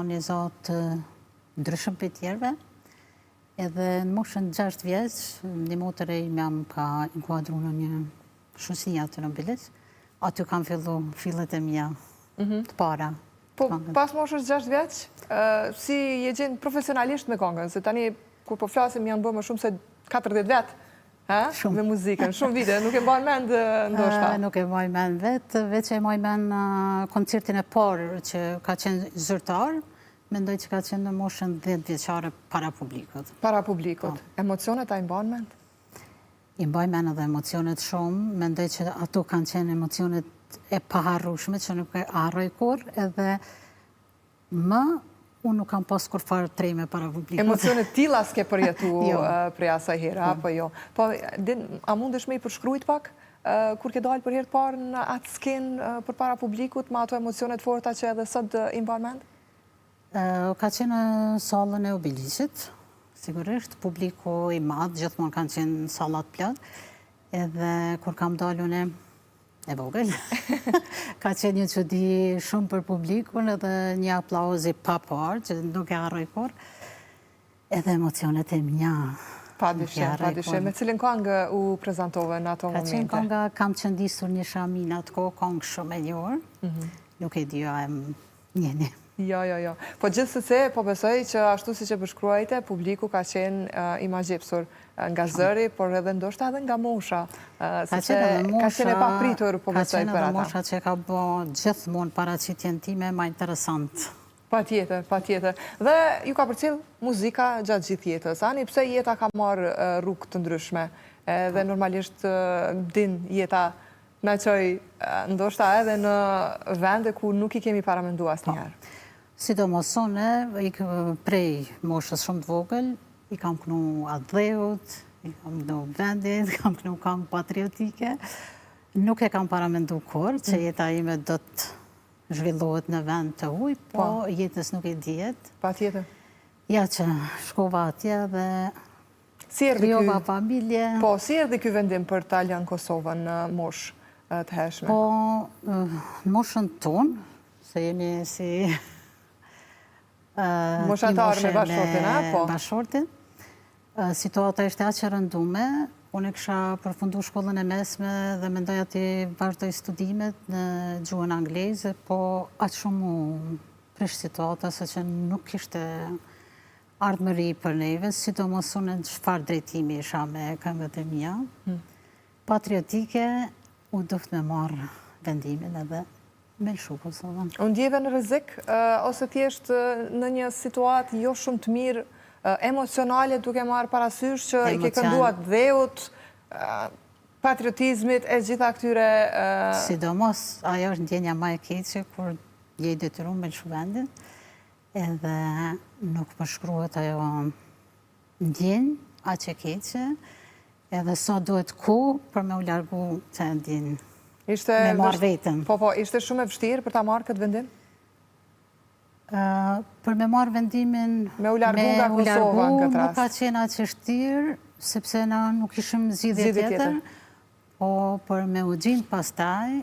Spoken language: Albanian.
Një zo të ndryshëm prej tjerëve, edhe në moshën 6 vjeç, një motër e imja më ka inkuadru në një shoqni aty në Obiliq, aty kam fillu fillet e mia mhm. të para. Po, pas moshës 6 vjeç, si je gjenë profesionalisht me kongën, se tani, kur po flasim, janë bërë më shumë se 40 vjet, Ha? Me muzikën, shumë vite, nuk e mban mend ndoshta. Nuk e mbaj mend vetë, veç e mbaj mend koncertin e parë që ka qenë zyrtar, mendoj që ka qenë në moshën 10 vjeçare para publikut. Para publikut. Po. Emocionet a i mban mend? I mbaj mend edhe emocionet shumë, mendoj që ato kanë qenë emocionet e paharrushme që nuk e harroj kurrë, edhe Më, unë nuk kam pas kurrfarë treme para publikut. Emocione të tilla s'ke përjetu jo. prej asaj here, po. apo jo? Po, din, a mundesh me i përshkrujt pak, kur ke dalë për herë të parë në atë skenë përpara publikut, me ato emocione të forta që edhe sot i mban mend? Ka qenë në sallën e Obiliqit, sigurisht, publiku i madh, gjithmonë kanë qenë sallat plot, edhe kur kam dalë unë e vogël. Ka qenë një çudi shumë për publikun edhe një aplauz i paparë që nuk e harroj kurrë. Edhe emocionet e mia. Pa dyshim, pa dyshim. Me cilën kangë u prezantove në ato momente? Ka qenë kanga Kam qëndisur një shami në atë kohë, kangë shumë e njohur. Mhm. Nuk e di a e njihni. Jo, jo, jo. Po gjithsesi, po besoj që ashtu siç e përshkruajte, publiku ka qenë i magjepsur nga zëri, por edhe ndoshta edhe nga mosha, sepse ka qenë e papritur, po besoj për ata. Ka qenë edhe mosha që e ka bo gjithmonë paraqitjen time ma interesant. Patjetër, patjetër. Dhe ju ka përcjell muzika gjatë gjithë jetës. Ani pse jeta ka marrë rrugë të ndryshme, edhe normalisht din jeta Na çoi ndoshta edhe në vende ku nuk i kemi paramendu asnjëherë. Po. Sidomos unë, prej moshës shumë të vogël, i kam knu atdheut, i kam knu vendit, kam knu kangë patriotike. Nuk e kam paramendu kurrë që mm. jeta ime do të zhvillohet në vend të huj, po, po. jetës nuk i dihet. Patjetër. Ja që shkova atje dhe Si erdhi ky? familje. Po, si erdhi ky vendim për ta lënë Kosovën në moshë të hershme? Po, në moshën tonë, se jemi si Moshatarë me bashkëshortin, a? Po. Bashkëshortin. Situata ishte aq e rëndume, unë e kisha përfundu shkollën e mesme dhe mendoja t'i vazhdoj studimet në gjuhën angleze, po aq shumë u prish situata, sa që nuk ishte Ardhmëri për neve, sidomos unë në çfarë drejtimi isha me këngët e mia. Hmm. Patriotike, u duft me marrë vendimin edhe me lëshu Kosovën. U ndjeve në rrezik, ose thjesht në një situatë jo shumë të mirë emocionale duke marrë parasysh që i ke këndu atdheut, patriotizmit e gjitha këtyre... Sidomos, ajo është ndjenja ma e keqe kur je i detyrum me lëshu vendin. Edhe nuk përshkruhet ajo ndjenjë, aq e keqe, edhe sa duhet kohë për me u largu që e ndjenjë, me marrë veten. Po, po, ishte shumë e vështirë për ta marrë këtë vendim? Për me marrë vendimin... Me u largu nga Kosova në këtë rast. Nuk ka qenë aq e vështirë, sepse na nuk kishim zgjidhje tjetër, po për me u gjind pastaj...